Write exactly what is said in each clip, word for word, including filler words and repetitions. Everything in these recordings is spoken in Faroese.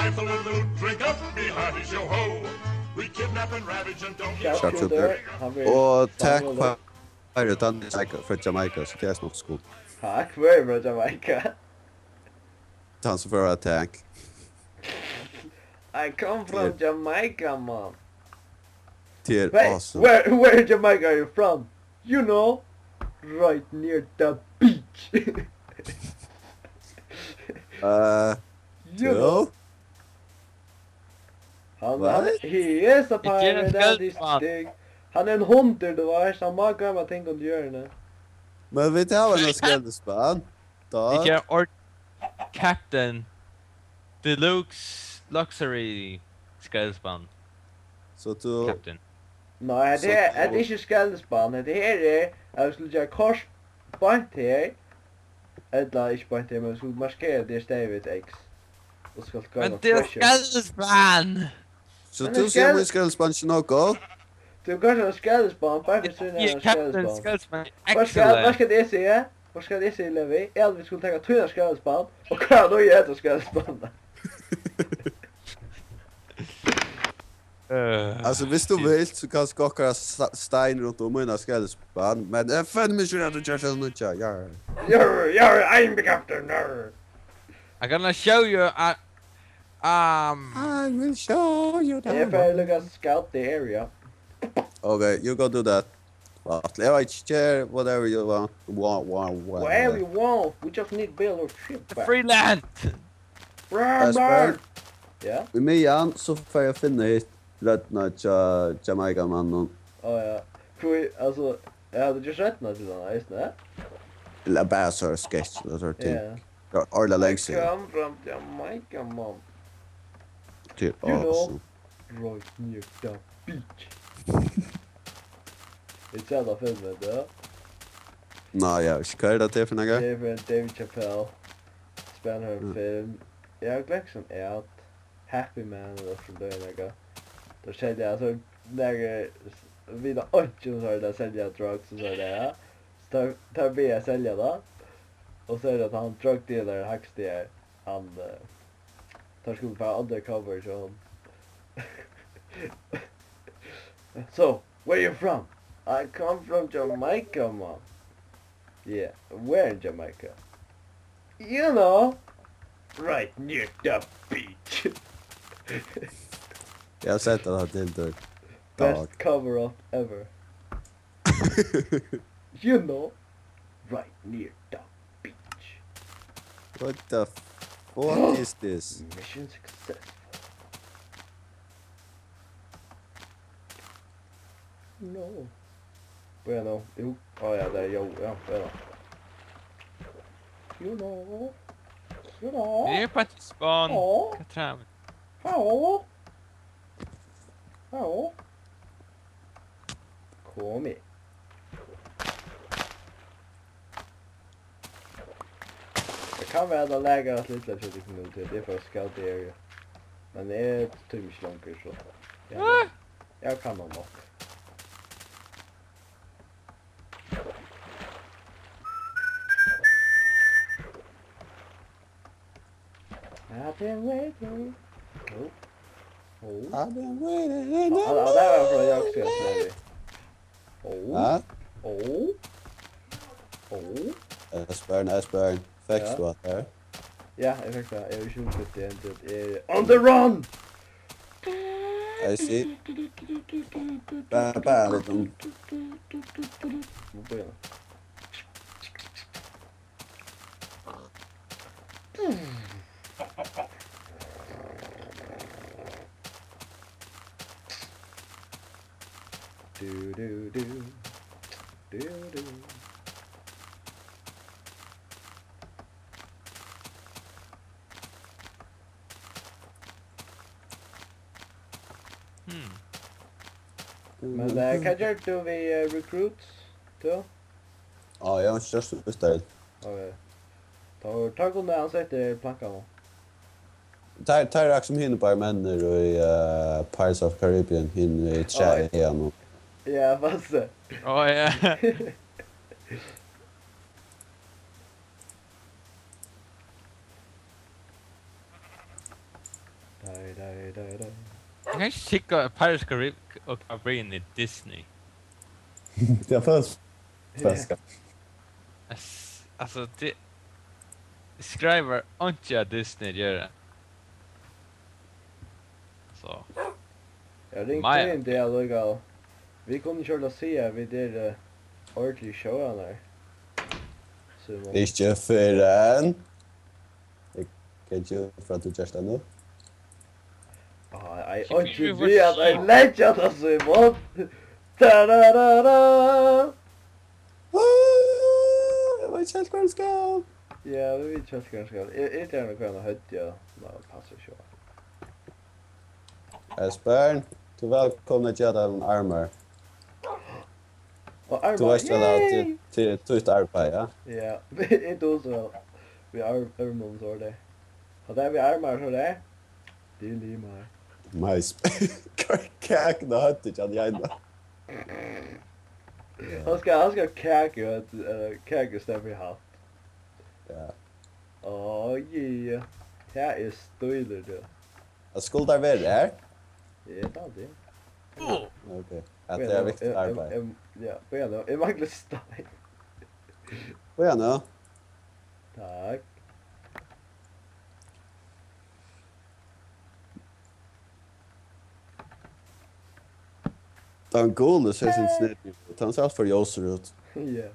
If a little drink up behind his yo ho. We kidnap and ravage and don't care. Sharpshooter. Og takk fyri tann Jamaica, frá Jamaica, so tað er snakk skuld. Takk fyri frá Jamaica. Tann sum fór at tank. I come from Jamaica, man. Tað er Hey, awesome. Where, where in Jamaica are you from? You know, right near the beach. Uh, You know. Hann, hann, What? he is a Ikki ein pirate and he's skjaldbøkan. Sting. Hann er ein hundur, tú veist. Hann má goyma ting undir jørðini. Men vit hava ein skrellispann. Ikki Tá. Or Captain Deluxe Luxury skrellispann. So tú Captain. Nei, hetta So her, tú- hetta er ikki skrellispann. Hetta her er at vit skulu gera kort beint her. Ella ikki beint her, men vit skulu markera at tað er staðið við X. Og skalt goyma Men tað er pressure. skrellispann! So Men tú tað sigur skal- mín skrellispann ikki nóg góð? Tú kanst hava skrellispann, bara fyri síðan Eg hava Captain skrellispann. Skrellispann. Hvat skal, hvat Excellent. skal eg siga? Hvat skal eg siga, Levi? Eg helt vit skulu taka tína skrellispann og koyra nú í hetta skrellispann. Eh, Altso, viss tú vilt, so kanst tú okkara sa- stein rundt um mína skrellispann, men eg finn meg ikki at tú ger tað nýggja, ja. You're, you're, I'm the captain, you're. I'm gonna show you. I, um, I will show you Eg fari líka scout the area. Okay, you go do that. Well, eg veit ikki, ger whatever you want. Wah, wah, wah. Whatever you want, we just need build a ship the back. free land. Bra, Espen? Ja? Í miðjan, so fari eg at finna hitt røddina hjá Jamaica-manninum. Á ja. Hví, altso, eg havi ikki sett meg til hann, veist du? Ella bara so sketch, og so ting. Ja. Det var ordentlig lenge siden. Come from Jamaica, man. Til You know. Awesome. Right near the beach. Vit sá ta filmin, ja. Nei, ja, hva er det til for noe? Det er fra David Chappelle. Spælir ein Mm. film. Eg havi gloymt sum er Happy Man ella sum tað er nakað. Teir selja, altso, nakrir s-, vita einki um, so er tað at selja drugs og so er tað, ja. So teir, teir byrja at selja tað. Og so er tað at hann drug dealer hægst er, hann, eh, teir skulu fara undercover, so hann. So, where you from? I come from Jamaica, man. Yeah, where in Jamaica? You know, right near the beach. Jeg har sett at han tiltøk. Best cover up ever. You know, right near the beach. What the fuck is this? Mission successful. No. Bueno, jú. Á ja, tað er jú, ja, ja. You know. You know. Eg er faktisk spawn. Á. Hvat træ? Halló. Halló. Kom í. Tað kann vera at tað laggar eitt lítið hjá tykkum nú, tí tað er faktiskt scout area. Men eg tími ikki longur, so. Ja, ja, kann man nokk. I've been waiting. Oh. Oh. I've been waiting in Ja, ja, det var fra Jakob Sverre. Oh. Ja, Oh. Oh. Esbjørn, Esbjørn. Fikk Ja. Du at her? Ja, eg fekk tað. Eg vil ikki hugsa at eg er on the run! I see. Bare, bare litt om Nå begynner. Du, du, du. Du, du. Hmm. Men eh, hva gjør du við eh, recruits? Tú? Ja, jeg har ikke størst utstyr. Ok. Ta, ta kun det han setter plankan nå. Tar, tar akkurat som hinne bare menner og i uh, Pirates of Caribbean, hinne i tjei igjen. Ja, fast det. Å ja. Dun, Eg kann ikki tykke Pirates of the Caribbean og Caribbean er Disney. Tað følist ferska. Ass-, altso, tað skrivar einki av Disney at gera. So. Eg ringi Maja. Inn til allíkavæl. Vit kunnu ikki orðiliga siga, at vit eru, eh, ordiliga sjórænararar. Símun. Ikki fyrr enn. Eg kann ikki út frá, at tú gert tað nú. Ai, ai, ikki einki fyri við at eg leggi tað, Símun. Da, da, da, da. Ah, eg veit ikki heilt, hvar eg skal. Ja, vit vita ikki heilt, hvar eg skal. Eg, eg eri nokk komin á høvdið, ja. Nei, tað passar ikki. Esbern, tú ert vælkomin at gera tær ein armor. Og armor, tú veitst væl at yay! Tað, tað er títt arbeiði, ja? Ja, eg dugi so væl við arm-, ørmum, so er tað. Og tað við armar, so er tað. Tað er limar. Mais, hvat er kakan á høvdið hjá Janne? Ja. Hann skal, hann skal kaka, eh, kaka í staðin fyri hatt. Ja. Á, ja. Tað er stílur, tú. At skulu teir vera her? Ja, tað er tað. Ok. At tað er viktigt arbeiði. Bíða nú, eg, eg, eg, ja, bíða nú. Eg mangli stein. Bíða nú. Takk. Tann guli sær sindur snildin út. Hann sær alt for ljósur út. Ja.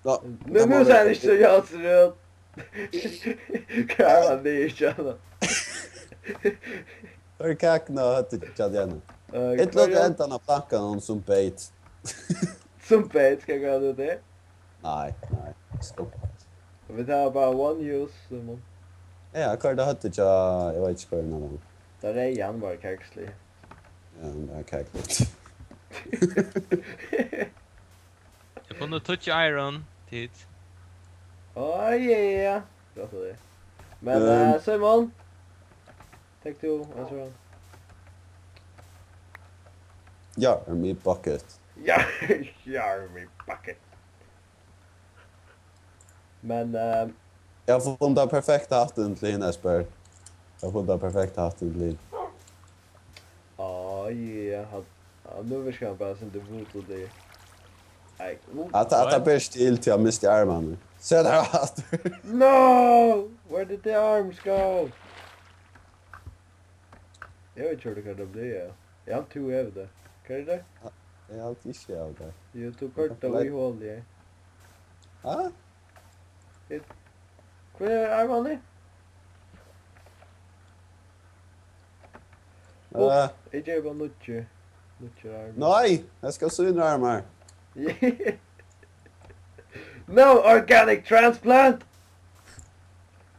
Ná, men nú sær hann ikki so ljósur út. Hvar var tað ikki, Janne? Hvar er kakan á høvdið hjá Janne? Eh, eg lót endan av plankanum sum beit. Sum beit, skal eg gera tað til? Nei, nei. Stopp. Vit hava bara one use, Símun. Ja, hvar er tað høvdið hjá, eg veit ikki, hvar er hann. Tað reyða, hann var kakslig. Ja, hann var kakslig. Eg fann tíggju iron, tit. Oh, yeah. Gott at tað. Men, ehm, eh, Símun, tek tú, altso. Ja, er my bucket. Ja, ja, er my bucket. Men, eh, eg havi funnið tann perfekta hattin til hin, Esbern. Eg havi funnið tann perfekta hattin til hin. Á, ja, hann, ja, nú virkar hann bara eitt sindur voodoo-ligur. Nei, ú- At, at tað ber til til at mista armarnar. Sær tað aftur. No! Where did the arms go? Eg veit ikki, hvar tað kann blíva. Eg haldi, tú hevur tað. Hvar er tað? Eg haldi ikki, eg havi tað. Jú, tú koyrdi tað í holið. Ha? Eg, hvar er armarnir? Upp, eh, eg geri bara nýggjar, nýggjar armar. Nei, eg skal sýna armar. No organic transplant!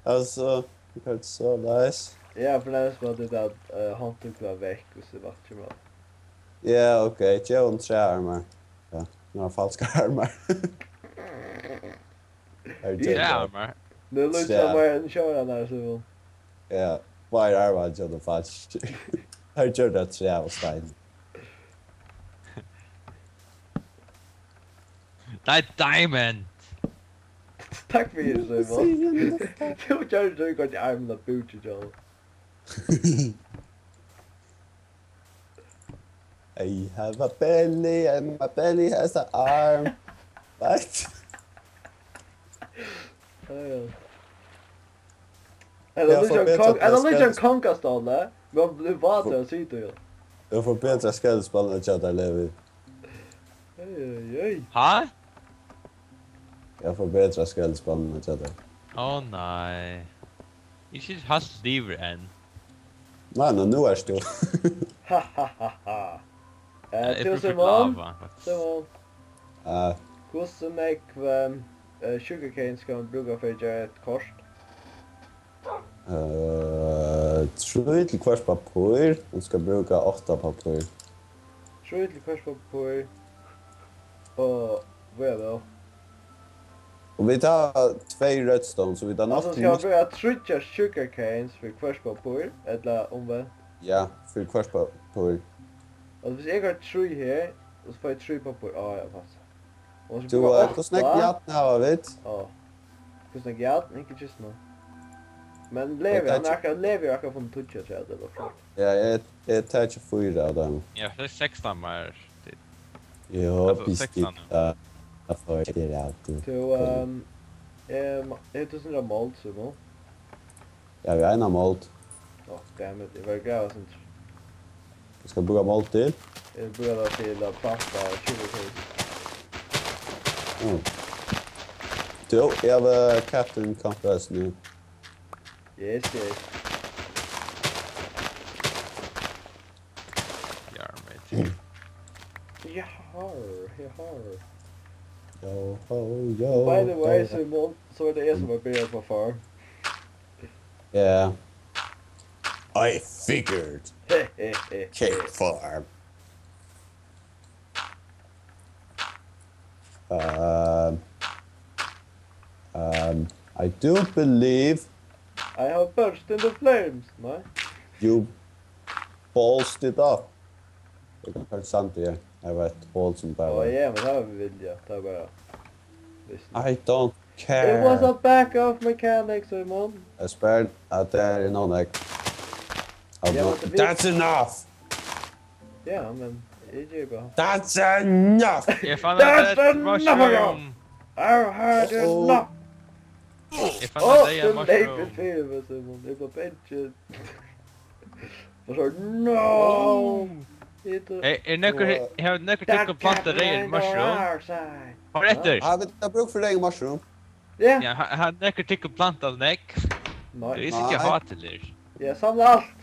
Altso, hvat er soleiðis? Ja, for tað er sum at tað, eh, hondin kemur vekk, hvis tað vatn kemur á. Ja, ok, gev honum træarmar. Ja, nú har falskar armar. Har er træarmar. Nú lýsir tað meira enn sjórænara, Símun. Ja, báðir armarnir hjá honum falskir. Har gjør tað træ og stein. Tað er diamond! Takk fyri, Símun. Tú gjørdi tað gott í armin og búkin, John. I have a belly and my belly has an arm. Right? Ja, ja. Ella líkjan kong-, ella líkjan kongastól, eh? Men hann blívur vátur av at sita í honum. Eg fái betra skeldspæl enn hjá tær, Levi. Oj, oj, oj. Ha? Eg fái betra skeldspæl enn hjá tær. Ó nei. Ikki hast livur enn. Nei, nei, nú ert tú. Ha, ha, ha, ha. Eh, eg tú, brúki Símun, lava, faktiskt. Símun. Eh. Hvussu nógv, ehm, eh, sugarcane skal man brúka fyri at gera eitt kort? Eh, trý til hvørt pappír. Tú skal brúka átta pappír. Trý til hvørt pappír. Og hvat er tað? Og vit hava tvey redstone, so vit hava nokk. Altso, skal man brúka tríggjar sugarcanes fyri hvørt pappír, ella umvent? Ja, fyri hvørt pappír. Altso, hvis eg havi trý her, og so fái eg trý pappír, á, ja, passar. Og so brúka, eh, átta. Hvussu nógv jarn hava vit? Á. Hvussu nógv jarn? Ikki kist nú. Men Levi, hann er akkurát, Levi er akkurát funnet tíggju afturat, ella hvat? Ja, eg, eg taki fýra av teimum. Ja, tað er sekstan meir. Ja, altso, bisti, sekstan nú. Ja, eg fái tað aftur. Tú, ehm, ehm, hevur tú sovorðna mold, Simon? Ja, vit hava eina mold. Oh, damn it, eg var glað, Sindre. Eg skal brúka mold til. Eg brúki tað til at planta sugarcane. Mm. Tú, eg havi, eh, Captain Compress nú. Yes, yes. Jarmit. Jahar, jahar. Yo, ho, yo, by the way, ho. Simon, so er tað eg sum hevur byrjað á farm. Yeah. I figured. Cake farm. Um, um, I do believe I have burst into flames. Nei. You ballsed it up. Eg kann faktiskt sannføra, eg veit, Paul sum bara... Ó, ja, men tað var við vilja, tað var bara... Visst. I don't care. It was a backup mechanic, Simon. Eg spyr at tað er nóg nógv. Ja, men tað... That's enough! Ja, men eg geri bara... That's enough! Eg fann... That's enough, mushroom! I've had enough! Eg fann... Ó, ein deyðan mushroom. Tú leypur fyri meg, Simon. Eg var bangin. Og so, no! Hey, er nøkur, hevur nøkur tykkum plantað reyðan mushroom? Hoyr eftir. Hava vit brúk fyri reyðan mushroom? Ja. Ja, ha-, hevur nøkur tykkum plantað nógv? Nei. Tú ert ikki... Nei. Hátíðligur. Ja, samla alt.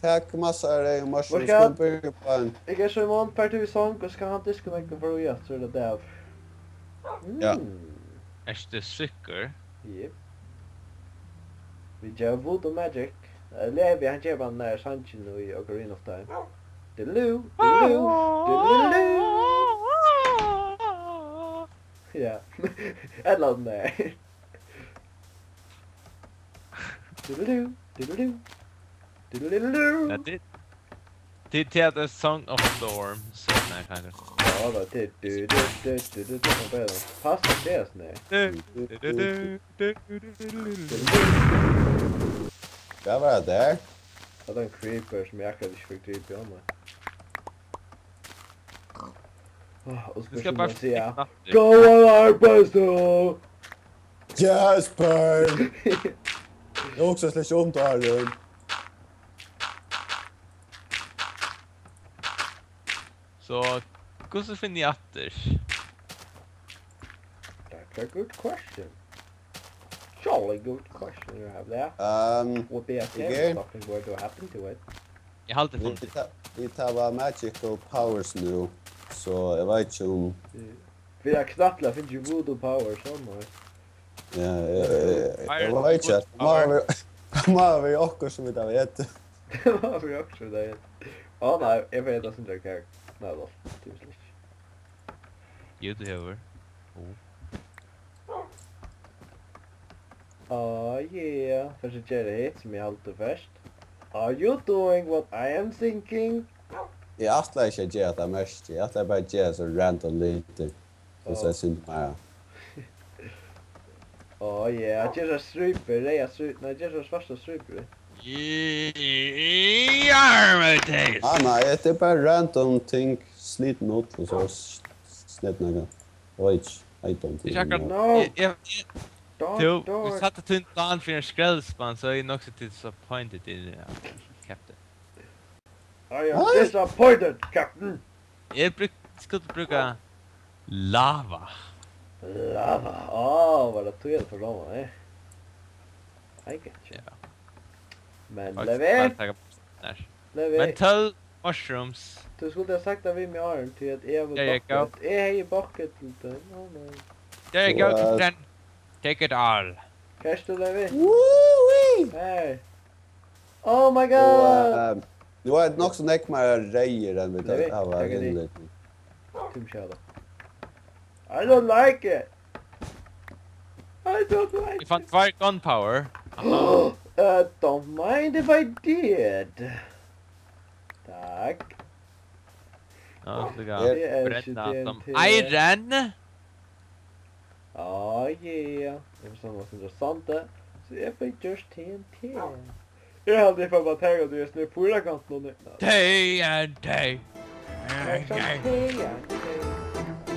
Tak massar av reyðan mushroom, skulu byrja upp á ein. Eg geri sum Simon, far tú í song, og skal hann diskonekta, fara í aftur, er tað av. Ja. Mm. Ert tú sikkur? Jep. Vit gera voodoo magic. Eh, Levi, hann ger bara den der sangin í Ocarina of Time. Diddaloo, diddaloo, diddaloo. Ja. Ella nei. Diddaloo, diddaloo, diddaloo. Ja, tað, tað, tað er Song of Storm, so nei, kanska. Ja, tað er du, du, du, du, du, du, du, du, du. Passar tað, nei? Du, du, du, du, du, du, du, du, du, du. Hvat var tað har? Tað var ein creeper sum eg akkurát ikki fekk dripið, ja, nei. Áh, og... Tú skal bara spyrja. Go on, Arbusto! Yes, burn! Eg hugsi slett ikki um tað, Aron. So, hvussu finni eg aftur? That's a good question. Jolly good question you have there. Um, would be a scary fucking word to happen to it. Eg haldi... Vit funnið. Vit ha-, vit hava magical powers nú, so eg veit ikki um... Vit hava knappliga fingið voodoo powers, oh my. Ja, ja, ja, ja. Eg veit ikki, at má vera, má vera okkurt sum vit hava etið. Tað má vera okkurt sum vit hava etið. Á nei, eg fari at eta sindur av køk. Nei, lol. Tað er slett ikki. Jú, tú hevur. Jú. Oh yeah, fyrst at gera hitt sum eg haldi fyrst. Are you doing what I am thinking? Eg ætlaði ikki at gera hatta merkið, eg ætlaði bara at gera so random lydir. So sær synd meira. Oh yeah, ger so strípur, reyðar strípur, nei, ger so svartar strípur. Jarmitails! Ah, nei, hetta er bara random ting, slitin út og so s-, s-, slitin nakað. Oj, I don't even know. No. Eg, eg, eg, don't, tú, don't. Tú satte tín plan fyri ein skrellspann, so eg er nokk so disappointed in you, Captain. I am disappointed, Captain. Eg brúk-, skuldi brúka lava. Lava. Á, var tað tí eg fór lava, eh? I get you. Ja. Men Levi, Levi. Men tólv mushrooms. Tú skuldi havt sagt tað við meg áðrenn, tí at eg havi bucket. Eg hevði bucket til tað. Ó, nei. There you go, Captain. Take it all. Hvar ert tú, Levi? Woo-wee! Hey. Oh my God! Nú, eh, nú er tað nokk so nógv meira reyður enn vit hava innlit. Team Shadow. I don't like it. I don't like it. Eg fann tveir gunpowder. Aha. Uh, don't mind if I did. Takk. Ja, so kann eg brenna sum eiran. Oh yeah. Eg forstår meg interessant, det. So eg fekk gjørt T N T. Eg haldi, eg fari bara taka tí, eg slepp fýra kantin og nøgna. T N T. T N T.